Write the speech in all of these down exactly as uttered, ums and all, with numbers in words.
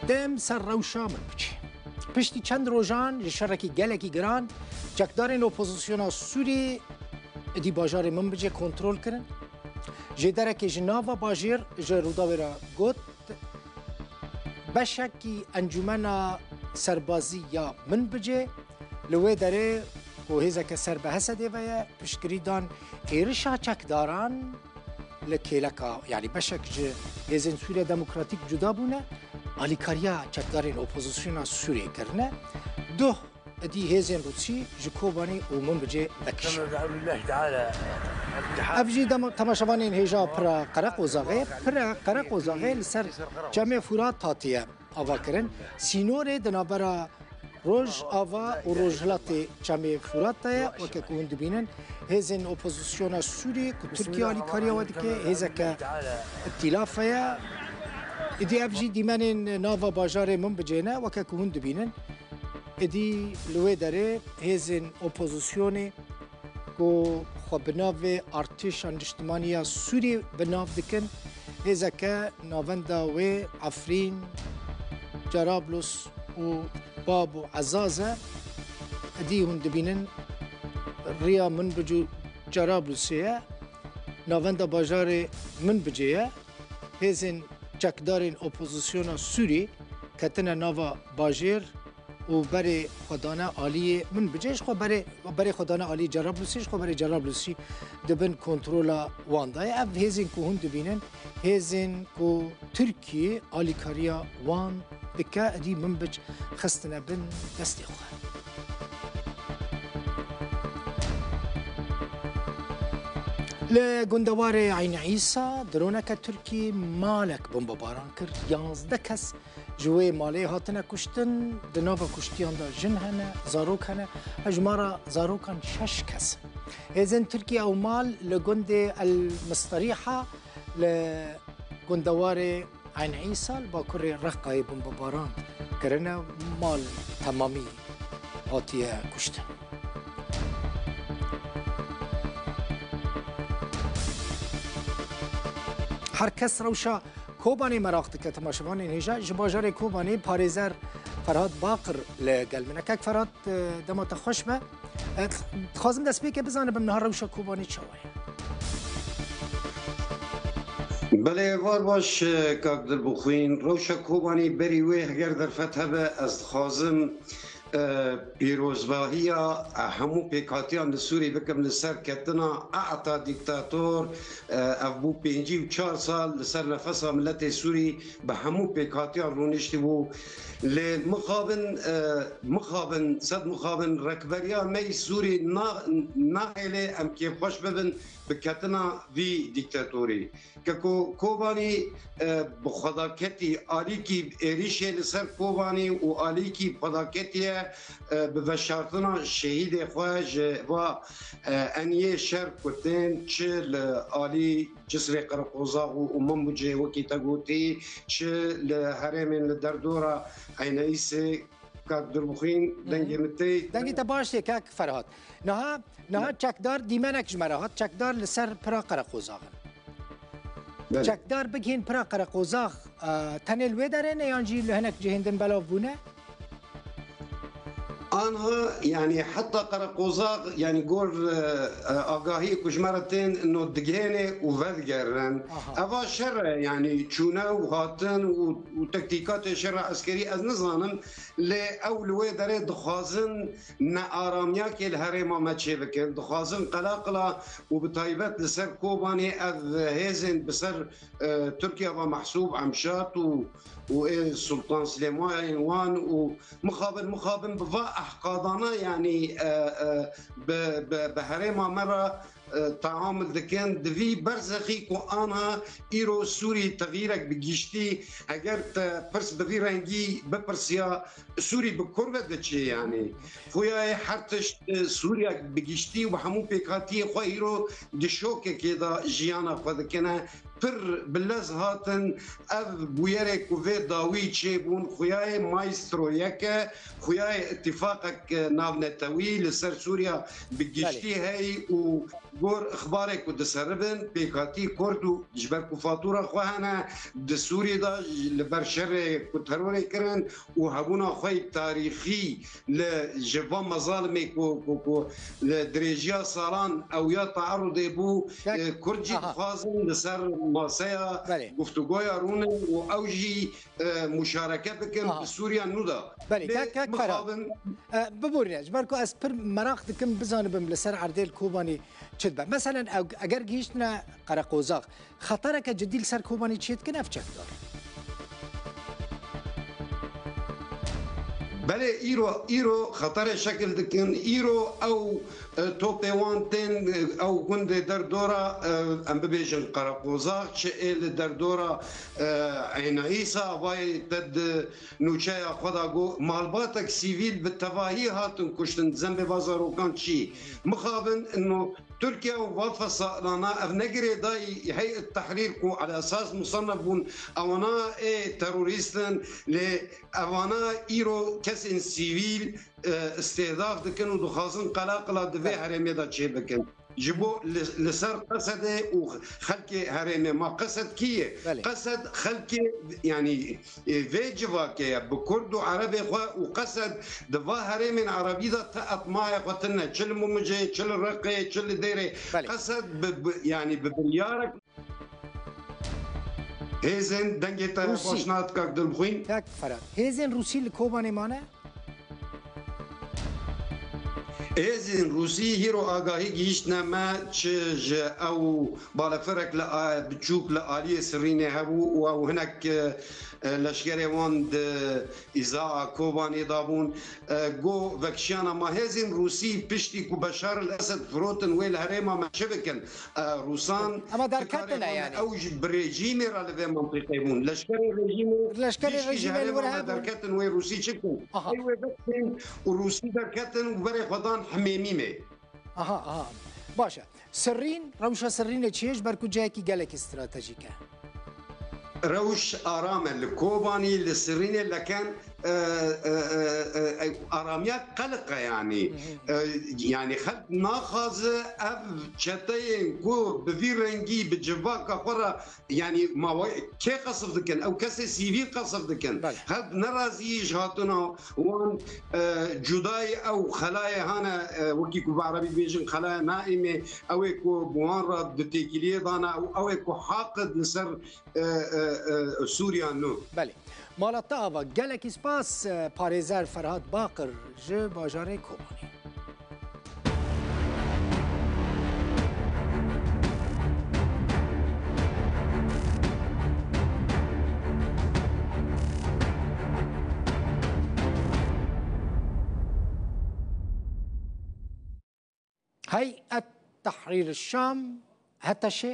Dem ser rewşa Minbicê. Piştî çend rojan ji şerekî gelekî giran, çekdarên opozisyona Sûrî êdî bajarê Minbicê kontrol kirin. Jêderekê ji nava bajêr ji Rûdawê re got, beşekî Encûmena Serbazî ya Minbicê li wê derê ku hêzeke ser bi Hesedê ve ye, piştgirî dan êrişa çekdaran li kêleka, yanî beşek ji hêzên Sûriya Demokratîk cuda bûne, alîkariya çekdarên opozisyona Sûriyê kirine. Duh êdî hêzên Rûsî ji Kobanê û Minbicê vekişan. Ev jî dema-, temaşevanên hêja Pira Qereqozaxê, Pira Qereqozaxê li ser Çemê Furat hatiye avakirin. Sînorê di navbera Rojava û Rojhilatê Çemê Furat de ye. Weke ku hûn dibînin, hêzên opozisyona Sûrî ku Tirkiye alîkariya we dike, hêzeke îtîlafe ye. Êdî ev jî dîmenên nava bajarê Minbicê ne, weke ku hûn dibînin. Êdî li wê derê hêzên opozisyonê ku xwe bi navê Artêşa Niştimanî ya Sûrî bi nav dikin, hêzeke navenda wê Efrîn, Cerablus û Bab û Ezaz e. Êdî hûn dibînin riya Minbic û Cerablusê ye. Navenda bajarê Minbicê ye. Hêzên çekdarên opozisyona Sûrî ketine nava bajêr û berê xwe dane aliyê Minbicê, ji xwe berê, berê xwe dane aliyê Cerablusê, ji xwe berê Cerablusî di bin kontrola wan de ye. Ev hêzên ku hûn dibînin, hêzên ku Tirkiye alîkariya wan dike, êdî Minbic xistine bin destê xwe. Li gundewarê Eyn Îsa droneke Tirkî malek bombebaran kir, yanzdeh kes ji wê malê hatine kuştin, di nava kuştiyan de jin hene, zarok hene, hejmara zarokan şeş kes e. Hêzên Tirkî ew mal li gundê El Mistarîha li gundewarê Eyn Îsa li bakurê Reqayê bombebaran kirine, mal temamî hatiye kuştin. Her kes rewşa Kobanê meraq dike, temaşevanên hêja ji bajarê Kobanê parêzer Ferhat Baqir li gel min e. Kek Ferhat, e, dema te xweş be. E, dixwazim destpêkê bizanibim niha rewşa Kobanê çawa ye? Belê, var baş, e, kak Dilbixwîn. Rewşa Kobanê berî wê heger derfet hebe, ez dixwazim, e, pîrozbahiya, e, hemû pêkhatiyan li Sûrî bikim li ser ketina ehta dîktator, e, ev bû pêncî û çar sal li ser nefesa miletê Sûrî bi hemû pêkhatiyan rûniştibû. Lê mixabin, e, mixabin, sed mixabin rekberiya me yî Sûrî na-, nahêlê em kêfxweş bibin bi ketina vî dîktatorî. Keko Kobanî, e, bi xwedaketî alîkî êrîşê li ser Kobanî û alîkî bi xwedaketî ye, e, bi veşartina şehîdê xwe ji va, e, eniyê şer ku tên çi li alî Cisrê Qereqozax û, û Minbicê wekî te gotî, çi li herêmên li derdora Eyneyîsê, kak Dilbixwîn, Hı hı. dengê min tê. Dengê te baş tê, kak Ferhat. Niha, niha Ne. çekdar dîmenek ji me re hat. Çekdar li ser Pira Qereqozax in. Belê. Çekdar bigihên Pira Qereqozax, e, tenê li wê derê ne yan jî li hinek cihên din belav bûne? Anha, yanî heta Qereqozax, yanî gor, e, e, agahiyê ku ji me re tên, no digihêne û vedigerin. Aha. Eva şer e, yanî çûne û hatin û, û tektîkatê şera eskerî ez nizanim, lê ew li wê derê dixwazin nearamiyakê li herêma me çêbikin, dixwazin qelaqila û bi taybet li ser Kobanê ev hêzên bi ser, e, Tirkiye ve Mehsûb, Emşat û, û ê Sultan Silêmanên wan û mixabin, mixabin bi va ehqadana, yanî, e, e, bi, bi, bi herêma me re, e, teamul dikin. Di vî berzexî ku anha îro Sûrî texîrek bi giştî, heger te pirs bi vî rengî bipirsiya, Sûrî bi kur ve diçê, yanî. Xuyayê her tişt, e, Sûriya bi giştî û bi hemû pêkhatiyê xwe îro di şokekê de jiyana xwe dikine. Pir bi lez hatin ev bûyerê ku vê dawî çêbûn, xuyayê maestro yek e, xuyayê îtîfaqek, e, navnetewî li ser Sûriya bi giştî Belê. heyî û Gor ixbarê ku diseribin, pêkhatî Kurd û ji ber ku fatûra xwe hene, di Sûriyê de li ber şerê ku terorê kirin û hebûna xwe yê tarîxî li ji van mezalimê ku, ku, ku li dirêjiya salan ew ya teerudê bû, Kek, e, Kurd jî aha. dixwazin li ser maseya Belê. guftûgoya rûnin û ew jî, e, muşareke bikin Aha. bi Sûriya nû de. Belê, Lê Kek, Kek Ferhat. mixabin E, biborîne, ji ber ku ez pir meraq dikim bizanibim li ser erdê li Kobanî çi dibe. Meselen, ew, eger gihîştine Qereqozax, xetereke cidî li ser Kobanî çêdikin, ev çekdar. Belê, îro, îro xeterê şekil dikin. Îro ew, e, topê wan tên, e, ew gundê derdora, e, em bibêjin Qereqozax, çi ê li derdora, e, Eyn Îsa, avayê te di nûçeya xwe de got, malbatek sivîl bi tevahî hatin kuştin, di zembê va zarokan çî. Mixabin, no, Tirkiye û va fesalana ev ne girêdayî Heyet Tehrîr ku ala esas musennef bûn, ewana ê terorîst in, lê ewana îro kesên sivîl, e, îstêhdaf dikin û dixwazin qelaqila di vê Belê. herêmê de çêbikin. Ji bo li, li ser Qesedê û xelkê herêmê ma Qesed kî ye? Belê. Qesed xelkê, yanî, e, vê civakê ye. Bi Kurd û Erebê xwe û Qesed di va herêmên Erebî de ti etmayê xwe tune. Çi li Mumicê, çi li Reqê, çi li Dêrê. Belê. Qesed bi, bi, yanî bi biryarek Hêzên dengê te Rûsî. baş nat kak Dilbixwîn. Kak Ferhat. Hêzên Rûsî li Kobanê mane? Hêzên Rûsî hîro agahî gihîştine me, çi ji ew balefirek li a-, biçûk li aliyê Sirînê hebû û ew hinek, e, leşkerê wan di îza a Kobanê dabûn. E, go vekişiyana ma hêzên Rûsî piştî ku Beşar el Esed firotin wê li herêma me çi bikin? E, Rûsan Ama derketine yani. Ew ji bi rejîmê re li vê mintîqê bûn. Leşkerê rejîmê Leşkerê piştî ji rejîmê li herêma wir me hebûn. derketin wê Rûsî çi kin? Aha. Ey wê vekişin û Rûsî derketin û berê xwe dan Himêmîmê. Aha, aha. Baş e. Sirrîn, rewşa Sirrînê çi ye? Ji ber ku cihekî gelekî stratejîk e. Rewş aram e. Li Kobanî, li Sirrînê leken, e, e, e, e, e, aramiya qeliq e yanî. Hı hı. E, yanî xelk naxwaze ev çeteyên ku bi vî rengî, bi civaka xwe re, yanî ma we-, kê qesif dikin? Ew kesê sivîl qesif dikin. Belê. Xelk nerazî ji hatina wan, e, cudayê ew xelayê hane, e, wekî ku bi erebî bêjin xelaya naîmê, ew ê ku bi wan re di têkiliyê dane û ew ê ku haqid li ser, e, e, e, Sûriya nû. Belê. Mala te ava, gelekî spas, e, parêzer Ferhat Baqir ji bajarê Kobanê. Heyet Tehrîr Şam, HTŞ,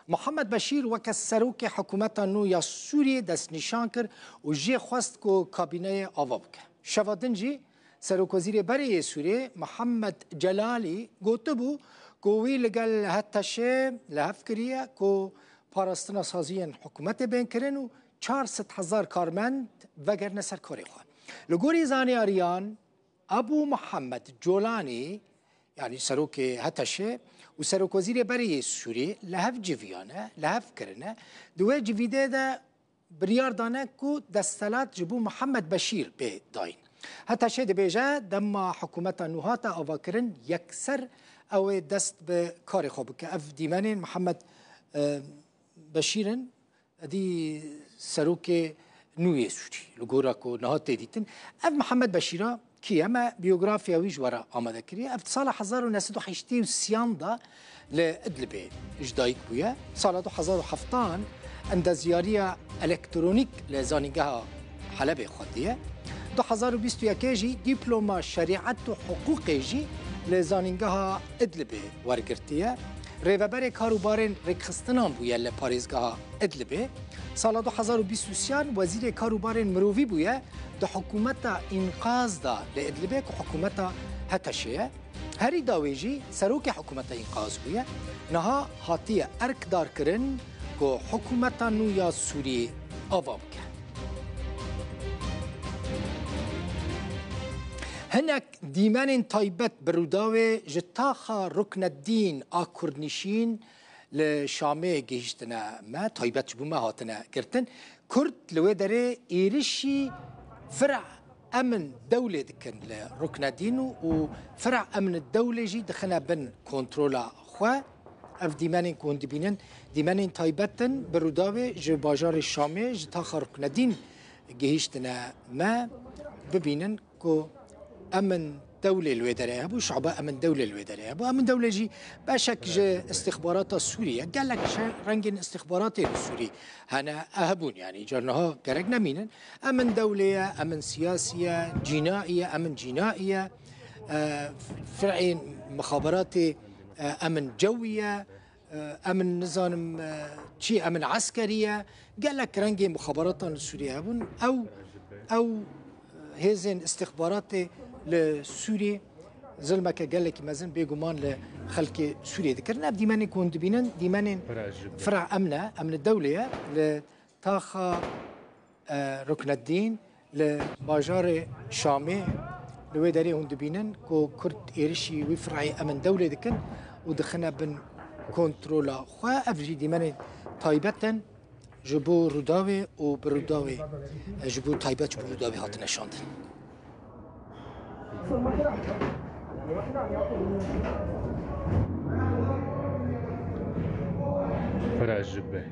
Muhammed Beşîr weke serokê hikûmeta nû ya Sûriyê destnîşan kir û jê xwest ku kabîneyê ava bike. Şeva din jî Serokwezîrê berê yê Sûriyê Muhammed Celalî gotibû ku wî li gel HTŞ li hev kiriye ku parastina saziyên hikûmetê bên kirin û çar sed hezar karmend vegerine ser karê xwe. Li gorî zaniyariyan, Ebû Muhammed Colanî, yanî serokê HTŞ û serokwezîrê berê yê Sûrî li hev civiyane, li hev kirine. Di wê civîdê de biryar dane ku destelat ji bo Muhammed Beşîr bê dayîn. HTŞ dibêje, dema hikûmeta nû hate avakirin, yekser ew ê dest bi karê xwe bike. Ev dîmenên Muhammed, e, Beşîr in. Edî serokê nû yê Sûrî, li gora ku niha tê dîtin. Ev Mihemed Beşîra kî ye? Me biyografiya wî ji we re amade kiriye. Ev di sala hezar û neh sed û heştê û sêyan de li Idlibê ji dayik bûye. Sala du hezar û heftan endezyariya elektronîk li Zanîngeha Helebê xwendiye. Du hezar û bîst û yekê jî dîploma şerîet û hiqûqê jî li Zanîngeha Idlibê wergirtiye. Rêveberê kar û barên rêkxistinan bûye li parêzgeha Idlibê. Sala du hezar û bîst û sêyan wezîrê kar û barên mirovî bûye di hikûmeta înqaz de li Idlibê ku hikûmeta HTŞ'ê ye. Herî dawê jî serokê hikûmeta înqaz bûye. Niha hatiye erkdarkirin ku hikûmeta nû ya Sûriyê ava bike. Hinek dîmenên taybet bi Rûdawê ji taxa Rukneddîn a Kurdnişîn li Şamê gihîştine me, taybet ji bo me hatine girtin. Kurd li wê derê êrişî fira Emin Dewlê dikin li Rukneddîn û, û fira Emin Dewlê jî dixine bin kontrola xwe. Ev dîmenên ku hûn dibînin, dîmenên taybet in bi Rûdawê ji bajarê Şamê, ji taxa Rukneddîn gihîştine me. Bibînin ku Emin Dewlê li wê derê hebû, şaba Emin Dewlê li wê derê hebû. Emin Dewlê jî beşek ji istixbarata Sûrî ye. Gelek şe-, rengên istixbaratê li Sûrî hene, e, hebûn, yanî car niha gerek nemînin. Emin Dewlê ye, Emin Siyasî ye, Cînaî ye, Emin Cînaî ye, e, fir'ê mixaberatê, e, Emin Cewî ye, e, Emin nizanim, e, çi, Emin Eskerî ye. Gelek rengê mixaberatan li Sûriyê hebûn. Ew, ew hêzên istixbaratê li Sûriyê zilmeke gelekî mezin bêguman li xelkê Sûriyê dikirin. Ev dîmenên ku hûn dibînin, dîmenên Fira ji bi. Fira Emne, Emni Dewlê ye. Li taxa, e, Rukneddîn li bajarê Şamê, li wê derê hûn dibînin ku Kurd êrişî wî firayê Emin Dewlê dikin û dixine bin kontrola xwe. Ev jî dîmenên taybet in ji bo Rûdawê û bi Rûdawê, e, ji bo taybet ji bo Rûdawê hatine şandin. Fira ji bi.